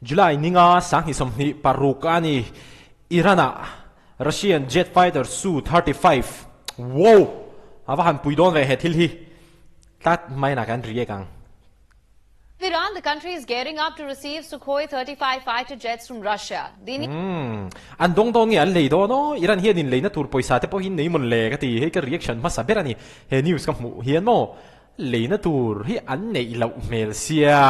July ninga 2026 a ni. Iran-ah Russian jet fighter Su-35 Wow! A va han pui dawn ve he thil hi. Tlat mai na kan react ang. Iran, the country is gearing up to receive Sukhoi 35 fighter jets from Russia. The Umm. An dawng dawn nge an lei dawn aw? Iran hian in leina tur pawisa te pawh hi nei mawn le ka ti. Hei ka reaction hmasa ber a ni. He news ka hmuh hian maw leina tur hi an neih loh hmel sia.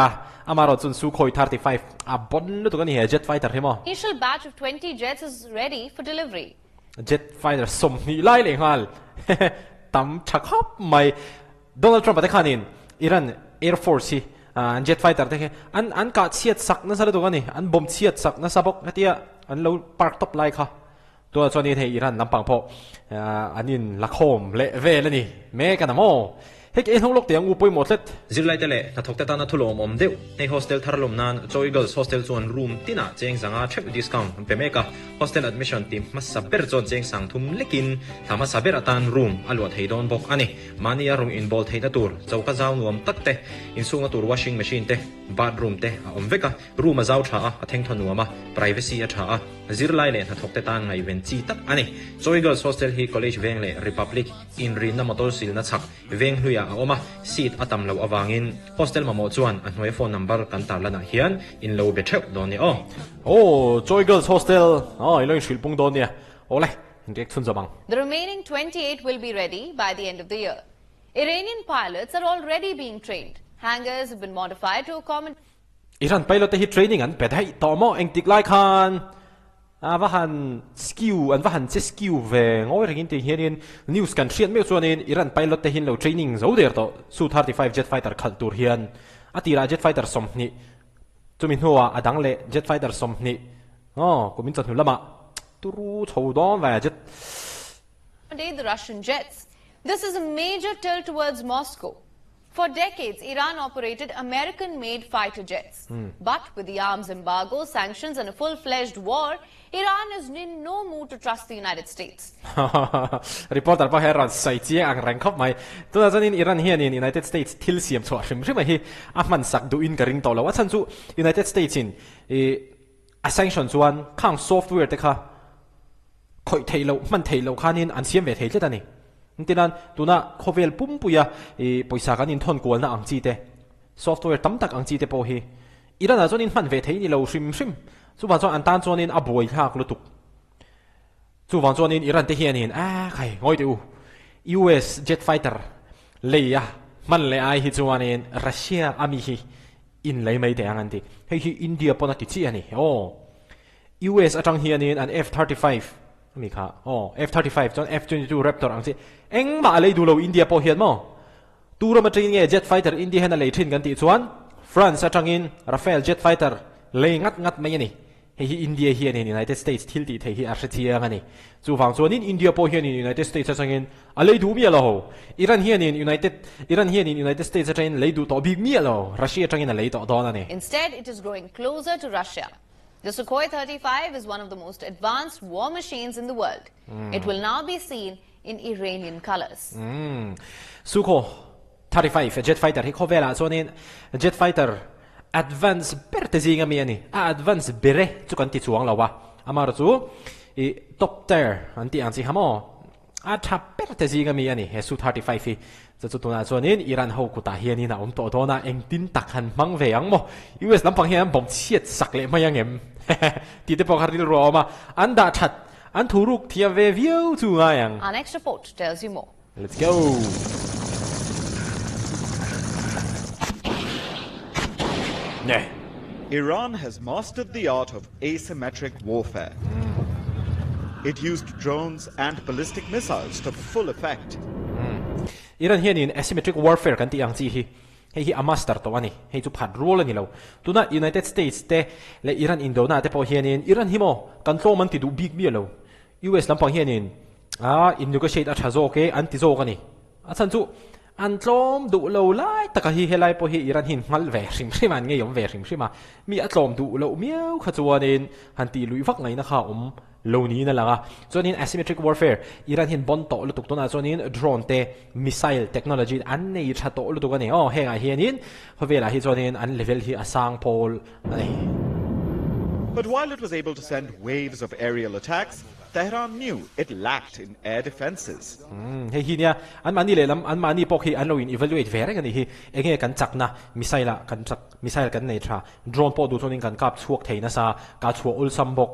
Amaherawh chuan Sukhoi 35 a bon lutuk a ni he jet fighter hi maw. Initial batch of 20 jets is ready for delivery. Jet fighter 20 lai leh nghal tam tha khawp mai. Donald Trump-a te khanin Iran Air Force hi an jet fighter te khi an an kah chhiat sak nasa lutuk a ni, an bomb chhiat sak nasa bawk hetia an lo park tawp lai kha. Tunah chuanin hei Iran lampang pawh an in la khawm leh vel a ni mek a na maw? Hei ka inhawng lawk teh ang u pawimawh tlet. Zirlaite leh hnathawkte tana thulawm awm deuh. Hei hostel thar lawm nan Chaw Eagles Hostel chuan room tinah cheng zanga theuh discount an pe mek a. Hostel admission ti hmasa ber chuan cheng sang thum lekin thla hmasa ber atan room a luah thei dawn bawk a ni. Mahnia rawng inbawl theihna tur choka zau nuam tak te, insukna tur washing machine te, bathroom te a awm vek a. Room a zau tha a, a thengthaw nuam a, privacy a tha a, zirlai leh hnathawk te tan ngaihven chi tak a ni. Chawi Girls Hostel hi College veng leh Republic inrinna motor silna chhak veng hluiah a awm a, seat a tam loh avangin hostel mamawh chuan a hnuai phone number kan tarlanah hian in lo be theuh dawn nia aw. Aw, Chawi Girls Hostel, aw, i lo inhrilh pung dawn nia. Awle, inriak chhun zawm ang. The remaining 28 will be ready by the end of the year. Iranian pilots are already being trained. Hangars have been modified to accommodate. Iran pilot te hi training an pe daih tawh maw? Engtik lai khan a va han skew an va han che skew ve ngawi rengin tih hianin news kan hriat meuh chuanin Iran pilot te hi an lo training zo der tawh Su-35 jet fighter khalh tur hian a tirah jet fighter 20 chumi hnuah a dang leh jet fighter 20 aw kumin chawhnu lamah turu chho dawn ve jet the Russian jets. This is a major tilt towards Moscow. For decades, Iran operated American-made fighter jets. Mm. But with the arms embargo, sanctions and a full-fledged war, Iran is in no mood to trust the United States. Reporter pawh hi a rawn sawi chiang ang reng khawp mai. Tunah chuanin Iran hianin United States thil siam chhuah hrim hrim a hi a hman sak duhin ka ring tawh lo. A chhan chu United States in i a sanction chuan khang software te kha khawih theih loh, hman theih loh khanin an siam ve thei tlat a ni. Engtinan tuna khawvel pumpuia i pawisa kan inthawn kualna ang chi te, software tam tak ang chi te pawh hi Iran ah chuanin hman ve thei ni lo hrim hrim. Chuvang chuan an tan chuanin a buai thlak lutuk. Chuvang chuanin Iran te hianin a khai ngawi teh u, US jet fighter lei a hman leh ai hi chuanin Russia a mi hi in lei mai teh ang an ti. Hei hi India pawn a ti chiah a ni. Aw. US atang hianin an F-35 a mi kha aw F-35 chuan F-22 Raptor ang chi engmah a lei duh lo India pawh hian maw? Tu ram atangin nge jet fighter India hian a lei thin kan tih chuan France atangin Rafale jet fighter lei ngat ngat mai a ni. Hei hi India hianin United States thil tih theih hi a hre chiang a ni. Chuvang chuanin India pawh hianin United States atangin a lei duh miah lo. Iran hianin United Iran hianin United States atangin lei duh tawh bik miah lo. Russia atangin a lei tawh dawn a ni. Instead, it is growing closer to Russia. The Sukhoi 35 is one of the most advanced war machines in the world. Mm. It will now be seen in Iranian colors. Mm. Sukhoi 35 jet fighter hi khawvelah chuanin jet fighter advance ber te zinga mi ani a advance bere chu kan ti chuang lo a amar chu i top tier an ti ang chi hamo A tha ber te zing ami a ni he Su-35 hi. Chu chu tunah chuanin Iran ho kutah hianin a awm tawh dawn a, engtin tak han hmang ve ang maw? US lampang hian an bawm chhiat sak leh mai ang em? tih te pawh kha rilru a awm a, an dah that, an thu ruk thiam ve viau chu ngai ang. Our next report tells you more. Let's go! Ne. Iran has mastered the art of asymmetric warfare. It used drones and ballistic missiles to full effect. Iran hianin asymmetric warfare kan tih ang chi hi hei hi a master tawh a ni. Hei chu phat rual a ni lo. Tuna United States te leh Iran indona te pawh hianin Iran hi maw kan tlawm an ti duh bik miah lo. US lampang hianin a in negotiate a tha zawk e an ti zawk a ni. A chhan chu An tlawm duh lo lai taka hi helai pawh hi Iran hian nghal ve hrim hrim a, an ngeiawm ve hrim hrim a. Mi a tlawm duh loh miau kha chuanin han tih luih vak ngaihna kha a awm lo niin a lang a. Chuanin asymmetric warfare, Iran hian bon tawh lutuk tunah chuanin drone te, missile technology an nei tha tawh lutuk a ni. Aw, hengah hianin khawvelah hi chuanin an level hi a sang pawl a ni. But while it was able to send waves of aerial attacks, Tehran knew it lacked in air defenses. Hei hi nia, anmahni lehlam, anmahni pawh khi an lo in evaluate ve reng a nih hi. Enge kan chakna, missile ah kan chak, missile kan nei tha, drone pawh duh chuanin kan kap chhuak thei nasa, kah chhuah awlsam bawk.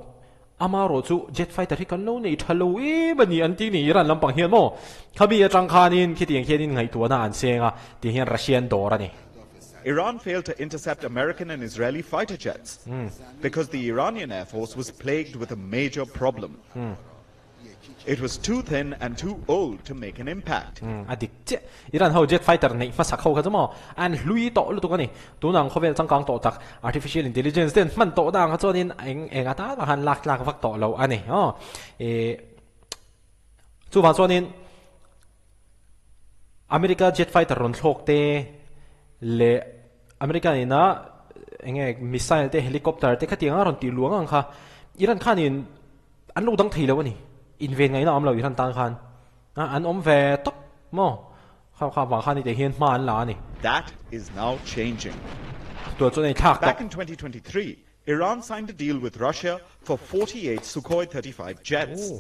Amarawh chu jet fighter hi kan lo nei tha lo em a ni an ti ni Iran lampang hian maw? Khami atang khanin khitiang hianin ngaihtuahna an seng a, tiang hian Russia an dawr a ni. Iran failed to intercept American and Israeli fighter jets because the Iranian Air Force was plagued with a major problem. It was too thin and too old to make an impact. A dik chiah. Iran ho jet fighter neih hmasak ho kha chu maw an hlui tawh lutuk a ni. Tunang khawvel changkang tawh tak artificial intelligence te an hman tawh dang kha chuanin eng eng atan ah khan lak tlak vak tawh lo a ni. Aw ih chuvang chuanin America jet fighter rawn thlawk te leh America ina eng nge missile te helicopter te khatiang a rawn tih luang ang kha Iran khanin An lo dang thei lo a ni. Inven ngaihna a awm lo Iran tan khan. An awm ve tawp maw? Kha kha vang khan hetiang hian hma an la a ni. That is now changing. Tuah chuan a inthlak tawh. Back in 2023, Iran signed a deal with Russia for 48 Sukhoi 35 jets.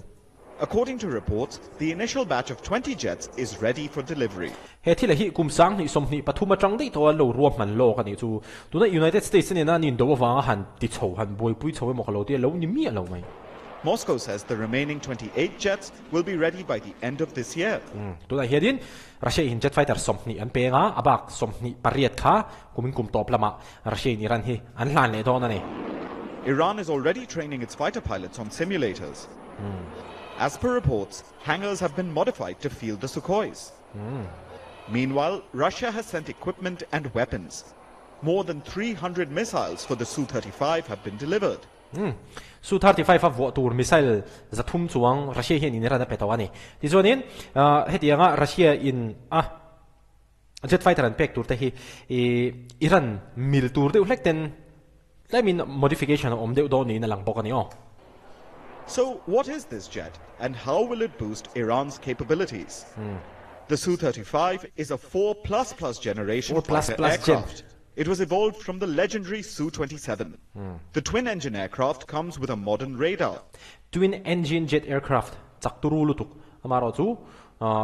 According to reports, the initial batch of 20 jets is ready for delivery. He thil hi kum 2023 atang daih tawh a lo ruahman lawk a nih chu. Tuna United States nena an indo avanga han ti chho, han buaipui chho emaw ka lo ti a, lo ni miah lo mai. Moscow says the remaining 28 jets will be ready by the end of this year. Tunah hianin Russia in jet fighter 20 an peng a, a bak 28 kha kumin kum tawp lamah Russia in Iran hi an hlan leh dawn a ni. Iran is already training its fighter pilots on simulators. As per reports, hangars have been modified to field the Sukhois. Meanwhile, Russia has sent equipment and weapons. More than 300 missiles for the Su-35 have been delivered. Su-35 a vuah tur missile 300 chuang Russia hian in Iran a pe tawh a ni. Tichuanin, hetianga Russia in a jet fighter an pek tur te hi Iran mil tur deuh hlek ten tlemin modification a awm deuh dawn niin a lang bawk a ni aw. So what is this jet and how will it boost Iran's capabilities? The Su-35 is a 4++ generation fighter aircraft. It was evolved from the legendary Su-27. The twin-engine aircraft comes with a modern radar. Twin-engine jet aircraft chak turu lutuk amarawh chu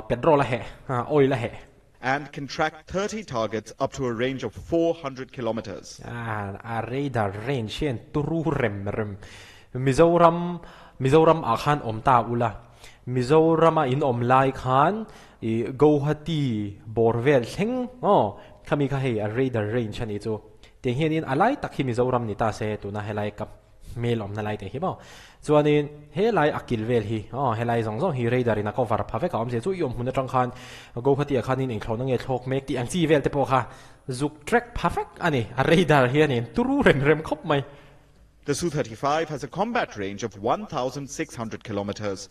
petrol a heh, oil a heh. And can track 30 targets up to a range of 400 kilometers. A radar range hian turu rem rem. Mizoram Mizoram ah khan awm ta ula. Mizoram a in awm lai khan i Guwahati bawr vel thleng aw khami kha hei a radar range a nih chu. Tiang hianin a lai tak hi Mizoram ni ta se tuna helai ka hmel awmna lai te hi maw. Chuanin helai a kil vel hi aw helai zawng zawng hi radar in a cover pha vek a awm zia chu i awm hmun atang khan Guwahati ah khanin engthlawhna nge thlawk mek tih ang chi vel te pawh kha zuk track pha vek a ni. A radar hianin turu rem rem khawp mai. The Su-35 has a combat range of 1,600 kilometers.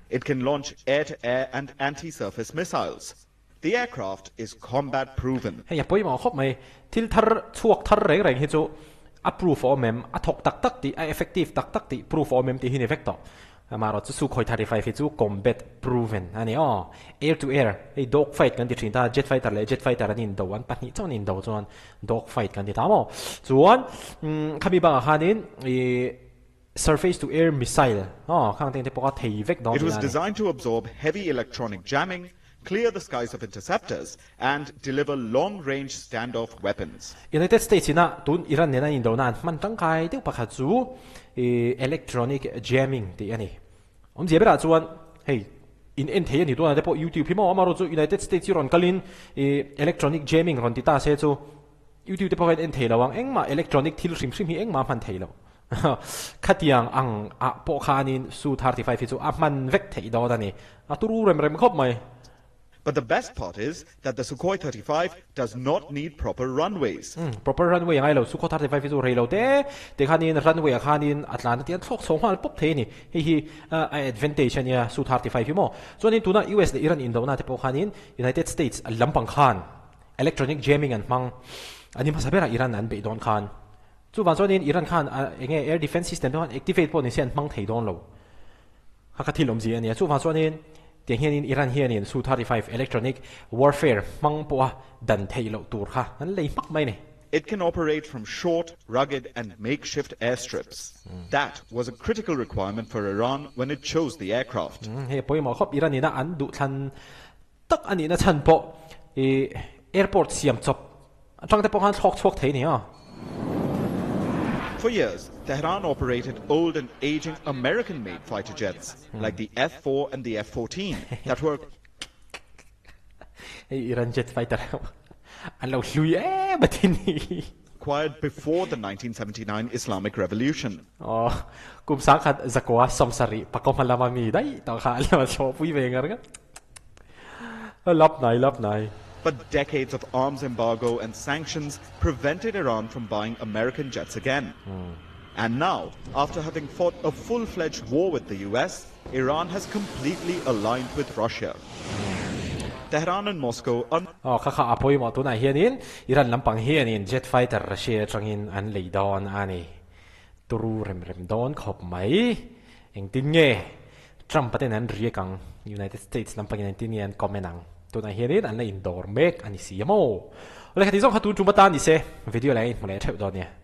It can launch air-to-air and anti-surface missiles. The aircraft is combat proven. Hei a pawimawh khawp mai. Thil thar chhuak thar reng reng hi chu a proof a awm em, a thawk tak tak tih, a effective tak tak tih proof a awm em tih hi ni vek tawh. Amaherawh chu Sukhoi 35 hi chu combat proven a ni aw. Air to air, hei dog fight kan ti thin ta, jet fighter leh jet fighter an indo, an pahnih chauh an indo chuan dog fight kan ti ta maw. Chuan khami bangah khanin ih surface to air missile aw khang teng te pawh kha thei vek dawn It was nia a ni. designed to absorb heavy electronic jamming, clear the skies of interceptors and deliver long-range standoff weapons. United States ina tun Iran nena indona an hman tangkai deuh pakhat chu electronic jamming tih a ni. Awmzia berah chuan hei in en thei a ni tunah te pawh YouTube hi maw amaherawhchu United States hi rawn kalin electronic jamming rawn ti ta se chu YouTube te pawh hian en thei lo ang engmah electronic thil hrim hrim hi engmah a hman thei lo. Khatiang ang ah pawh khanin Su 35 hi chu a hman vek theih dawn a ni. A turu rem rem khawp mai. But the best part is that the Sukhoi 35 does not need proper runways. Proper runway a ngai lo. Sukhoi 35 hi chu rei lo te te khanin runway ah khanin a tlan a tiang thlawk chho nghal pawp thei a ni. Hei hi a advantage a nia Su 35 hi maw. Chuanin tuna US leh Iran indona te pawh khanin United States lampang khan electronic jamming an hmang a ni hmasa berah Iran an beih dawn khan. Chuvang chuanin Iran khan enge air defense system te khan activate pawh ni se an hmang thei dawn lo. Kha kha thil awmzia a nia. Chuvang chuanin tiang hianin Iran hianin Su 35 electronic warfare hmang pawha dan theih loh tur kha an lei hmak mai a ni. It can operate from short, rugged, and makeshift airstrips. That was a critical requirement for Iran when it chose the aircraft. Hei pawimawh khawp Iran ina an duhthlan tak a nihna chhan pawh i airport siam chawp atang te pawh khan thlawk chhuak thei nia. For years, Tehran operated old and aging American-made fighter jets like the F-4 and the F-14 that were Hei Iran jet fighter an lo hlui em a tin hi. Acquired before the 1979 Islamic Revolution. Aw, kum sangkhat zakua sawmsarih pakaw hma lama mi daih tawh kha an lo thlawhpui ve ngar ngat. Lap nai, lap nai. But decades of arms embargo and sanctions prevented Iran from buying American jets again. And now, after having fought a full-fledged war with the US, Iran has completely aligned with Russia. Tehran and Moscow are Aw, kha kha a pawimawh tunah hianin Iran lampang hianin jet fighter Russia atangin an lei dawn a ni. Turu rem rem dawn khawp mai. Engtin nge Trump-a ten an riak ang? United States lampangin engtin nge an comment ang? Tunah hianin an la indawr mek a ni si a maw? Awle khati zawng kha tun tum atan ni se, video leh a inhmu leh theuh dawn nia.